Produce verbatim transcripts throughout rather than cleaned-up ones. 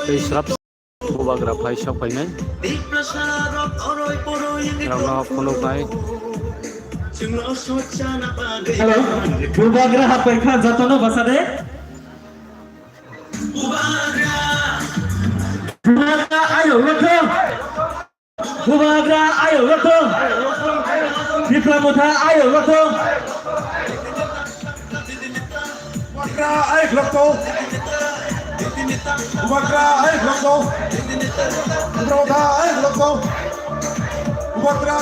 Tei srap bubagra phai sok phainai. Rokno phunuknai. Hello, bubagra hapai kha, jotono basa de. Bubagra ayo lotho. Bubagra ayo lotho. Tipra Motha ayo lotho. Bubagra ayo lotho. Bubagra ayo lotho. Tipra Motha ayo lotho. Bubagra,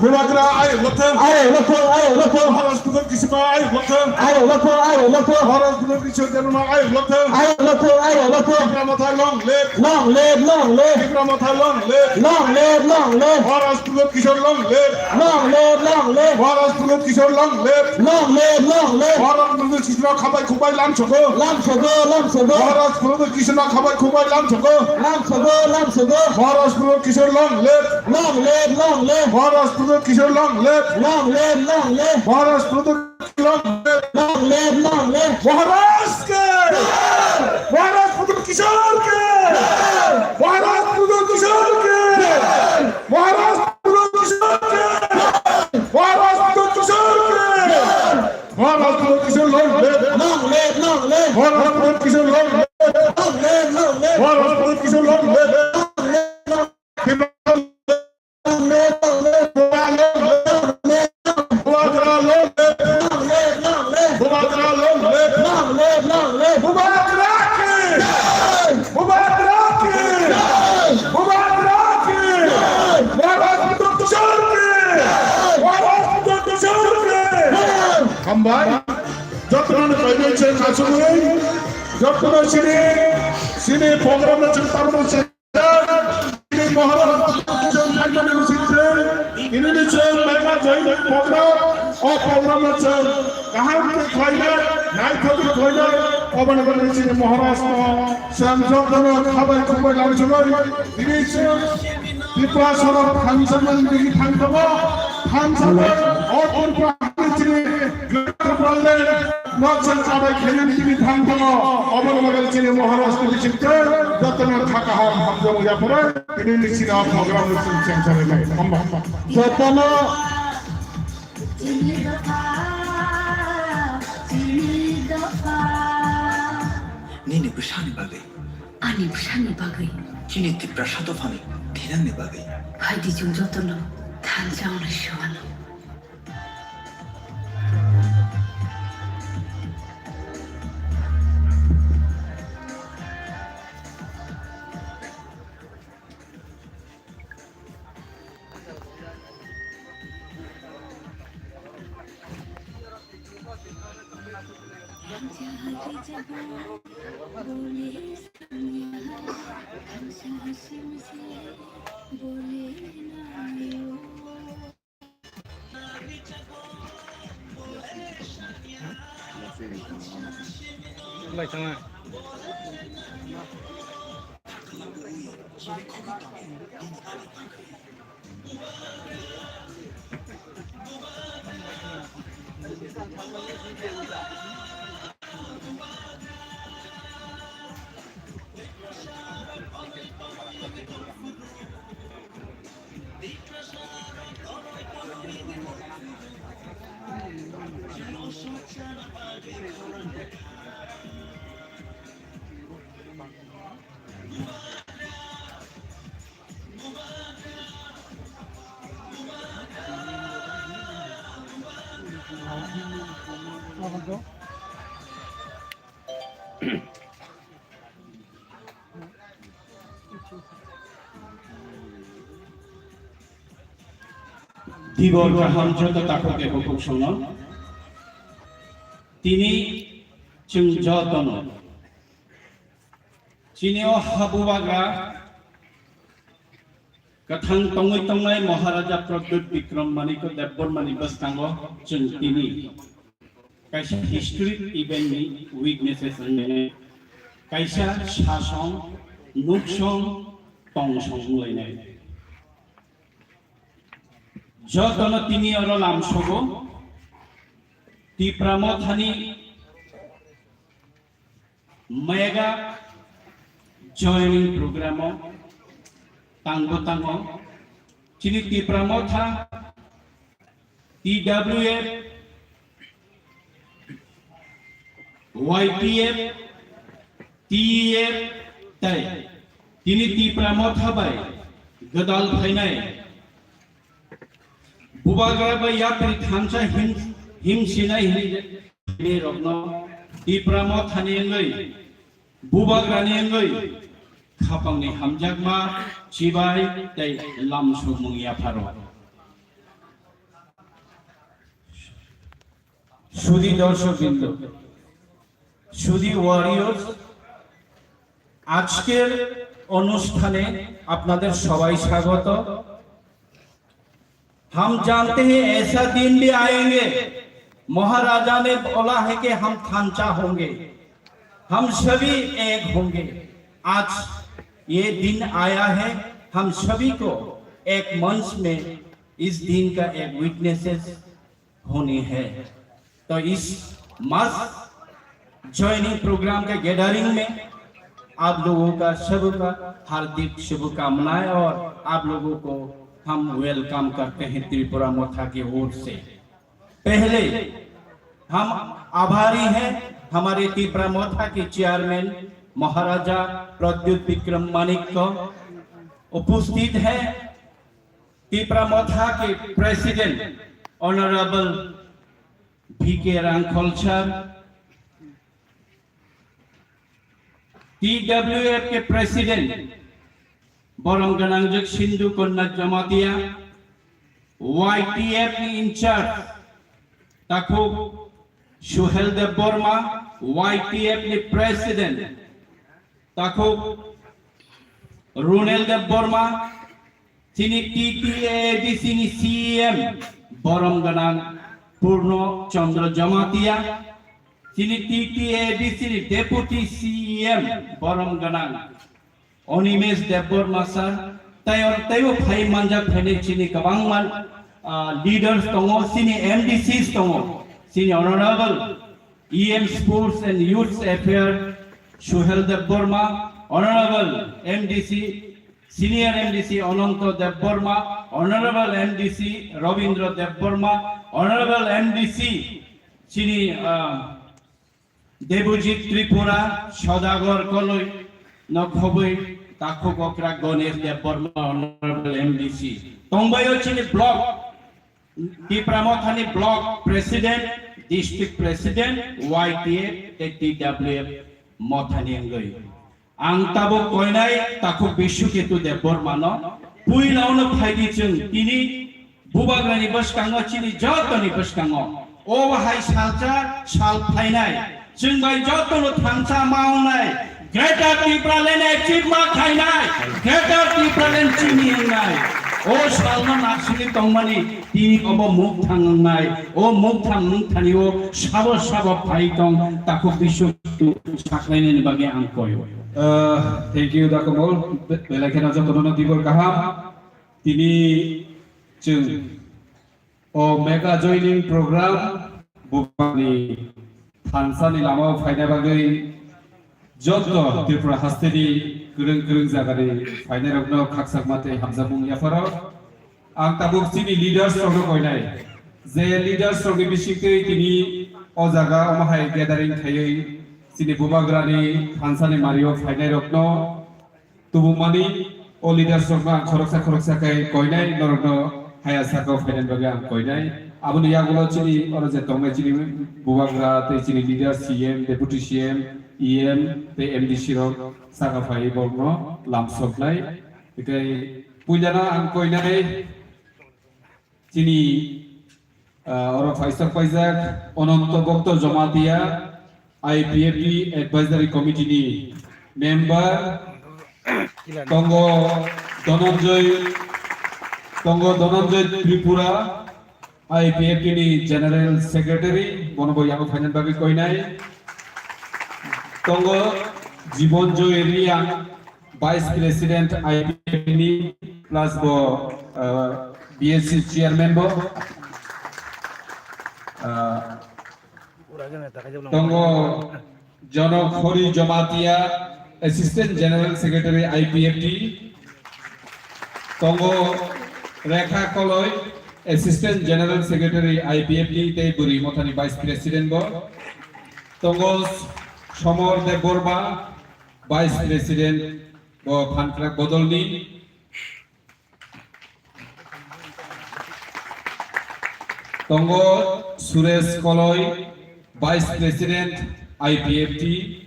Bubagra ayo lotho. Ayo lotho, ayo lotho. Maharaj Pradhan Kishore ayo lotho. Ayo lotho, ayo lotho. Maharaj Pradhan Kishore Debbarma ayo lotho. Ayo lotho, ayo lotho. Tipra Motha long live. Long live, long live. Tipra Motha long live. Long live, long live. Maharaj Pradhan Kishore long live. Long live, long live. Maharaj Pradhan Kishore long live. Long live, long live. Maharaj Pradhan Kishore khabai khubai lam sogo. Lam sogo, lam sogo. Maharaj Pradhan Kishore khabai khubai lam sogo. Lam sogo, lam sogo. Maharaj Pradhan Kishore long live. Long live, long live. Maharaj Pradhan Kishore long live. Long live, long live. Maharaj Pradhan Kishore long live. Long live, long live. Maharaj ke. Maharaj Pradhan Kishore ke. Maharaj Pradhan Kishore ke. Maharaj Pradhan Kishore ke. Maharaj Pradhan Kishore ke. Maharaj Pradhan Kishore long live. Long live, long live. Maharaj Pradhan Kishore long live. Long live, long live. Maharaj Pradhan Kishore long live. Long live, long live. Long live, long live. Bubagra long live. Long live, long live. Bubagra long live. Long live, long live. Bubagra ki. Bubagra ki. Bubagra ki. Maharaj Pradhan Kishore ki. Maharaj Pradhan Kishore ki. Hambai. Jotono ni paimai cheng asugwi. Jotono sini, sini program no cheng tarmo cheng. Ini Maharaj Pradhan Kishore Debbarma ni sini. Ini ni cheng mega jai program. O program no cheng. Kaham khe khlaiya, naithok khe khlaiya, oboni bagwi chini Maharaj no chwng jotono khabai khukbai lamsogwi, tini chwng Tripura sorok thansa mani bigi thang tongo, thansa o Tripura chini Greater Parliament no chwng khabai khaiwi tini thang tongo, oboni bagwi chini Maharaj ni bisingtwi jotono kha kaham hamjak ya pore tini ni chini o program ni chwng cheng salai lai. Hamba, hamba. Jotono Chini dopha, chini dopha. Nini bwsani bagwi. Ani bwsani bagwi. Chini Tiprasa dophani thinangni bagwi. Phaidi chwng jotono thansa hwnwi swmano. Tibor kaham joto takhuk ebo kuk songno. Tini chwng jotono chini o habubagra kwthang tongwi tongnai Maharaja Pradyut Bikram Manikya Debbarmani bwskango chwng tini kaisa historic event ni witnesses wnglainai, kaisa sasong, nuksong, tongsong wnglainai. Jotono tini oro lamsogo Tipra Mothani mega joining program o tangbo tango. Chini Tipra Motha, T W F, Y T F, T E F tei tini Tipra Motha bai gwdal phainai Bubagra bai yapri thansa him, himsinai hini rokno Tipra Mothani wngwi, Bubagrani wngwi, khapangni hamjakma, chibai tei lamsumung yapharo. সুধী দর্শকবৃন্দ, সুধী warriors, আজকের অনুষ্ঠানে আপনাদের সবাই স্বাগত। हम जानते हैं ऐसा दिन भी आएंगे, महाराजा ने बोला है कि हम थानचा होंगे, हम सभी एक होंगे। आज ये दिन आया है, हम सभी को एक मंच में इस दिन का एक विटनेसेस होनी है। तो इस मास ज्वाइनिंग प्रोग्राम के गैदरिंग में आप लोगों का सबका हार्दिक शुभकामनाएं और आप लोगों को हम वेलकम करते हैं त्रिपुरा मोथा की ओर से। पहले हम आभारी हैं हमारे त्रिपुरा मोथा के चेयरमैन महाराजा प्रद्युत विक्रम मानिक को, उपस्थित हैं त्रिपुरा मोथा के president honourable V K Rangkhol sir, T W F के president Borom Gwnangjwk Sindhu Konna Jamatia, Y T F ni incharge Takhuk Suhel Debbarma, Y T F ni president Takhuk Runel Debbarma, chini T T A A D C ni C E M Borom Gwnang Purno Chandra Jamatia, chini T T A A D C ni Deputy C E M Borom Gwnang Animesh Debbarma sir, tei oro teibo phai manjak phainai chini kwbangma, ah, leaders tongo, chini M D Cs tongo, chini Honorable E M Sports and Youth Affair Suhel Debbarma, Honorable M D C, Senior M D C Ananto Debbarma, Honorable M D C Rabindra Debbarma, Honorable M D C chini, ah, Debojit Tripura, Sodagar Koloi, no khoboi takhuk okra Ganesh Debbarma, Honorable M D C. Tongbaio chini block, Tipra Mothani block president, district president, Y T F, tei T W F Mothani wngwi. Ang tabuk koinai takhuk Biswaketu Debbarmano puilaono phaidi chwng tini Bubagrani bwskango chini jotoni bwskango o bahai salsa sal phainai chwng bai jotono thansa ma wngnai Greater Tipraland achieve ma khainai Greater Tipraland chini wngnai o salno narsini tongmani tini obo mukthang wngnai o mukthang wngthani o sabo sabo phai tong takhuk Biswaketu saklainani bagwi ang koio. Uh, thank you, Dakomol. Be-, belai kheno jotono no tibor kaham. Tini chwng o mega joining program bubani thansani lamao phaina bagwi joto Tripura hasteni kwrwng kwrwng jagani phainairokno khakchangma tei hamjakmung yapharo. Ang tabuk chini leaders rokno koinai, je leaders rokni bisingtwi tini o jaga omo hai gathering khaiwi chini Bubagrani thansani mario phainairokno tubumani o leaders rokno ang khoroksa khoroksa khe koinai, norokno haya sakao phainani bagwi ang koinai. Aboni yagulo chini oro je tongnai chini Bubagra tei chini leader C M, Deputy C M, E M tei M D C rok saka phaiwi borokno lamsoknai. Tei puilano ang koinai chini, ah, oro phaisok paijak Ananto Bhakta Jamatia, I P F T Advisory Committee ni member, tongo Dhananjay, tongo Dhananjay Tripura, I P F T ni General Secretary, bono bo yago phainani bagwi koinai. Tongo Jibon Joy Reang, Vice President I P F T ni, plus bo, uh, B S C Chairman bo. Uh, tongo Jonok Hori Jamatia, Assistant General Secretary I P F T, tongo Rekha Koloi, Assistant General Secretary I P F T tei Bwrwi Mothani Vice President bo, tongo Somor Debbarma, Vice President bo Phankhrak Bodolni, tongo Suresh Koloi, Vice President I P F T.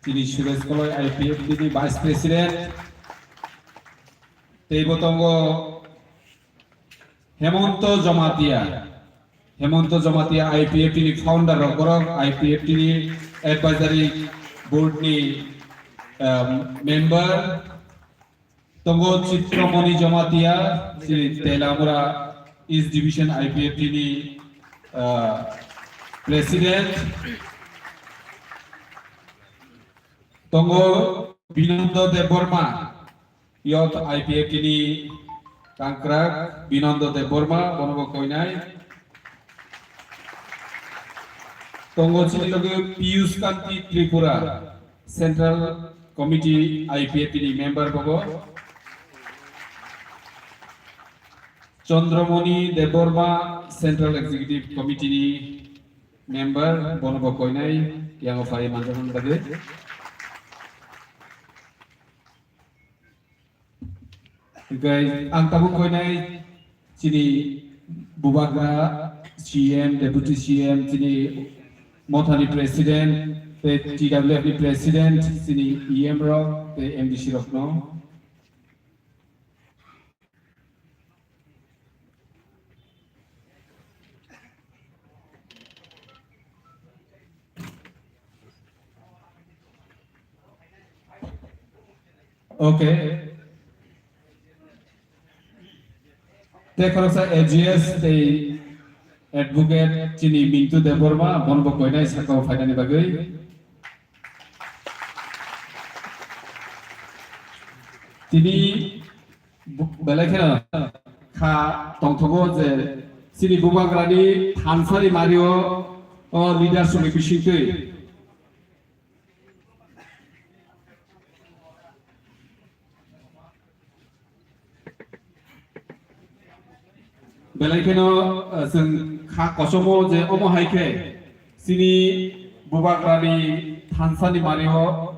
Tini Suresh Koloi I P F T ni Vice President. Teibo tongo Hemonto Jamatia. Hemonto Jamatia I P F T ni founder rok, borok I P F T ni advisory board ni, um, member. Tongo Chitramoni Jamatia, chini Telamura East Division I P F T ni, uh, President. Tongo Binondo Debbarma, Youth I P F T ni tangkrak Binondo Debbarma, bono bo koinai. Tongo chini loge Piyush Kanti Tripura, Central Committee I P F T ni member bobo. Chandramoni Debbarma, Central Executive Committee ni member, bono bo koinai, yango phai manjakmani bagwi. Hingke ang tabuk koinai chini bubagra C M, Deputy C M, chini Mothani President, tei T W F ni President, chini E M rok, tei M D C rokno. Okay. Te khoroksa A G S tei advocate chini Mintu Debbarma, bono bo koinai sakao phainani bagwi. Tini bu-, belai kheno kha tongthogo je chini bubagrani thansani mario o leadership ni bisingtwi. Belai kheno, eh, chwng kha kosomo je omo hai khe chini bubagrani thansani mario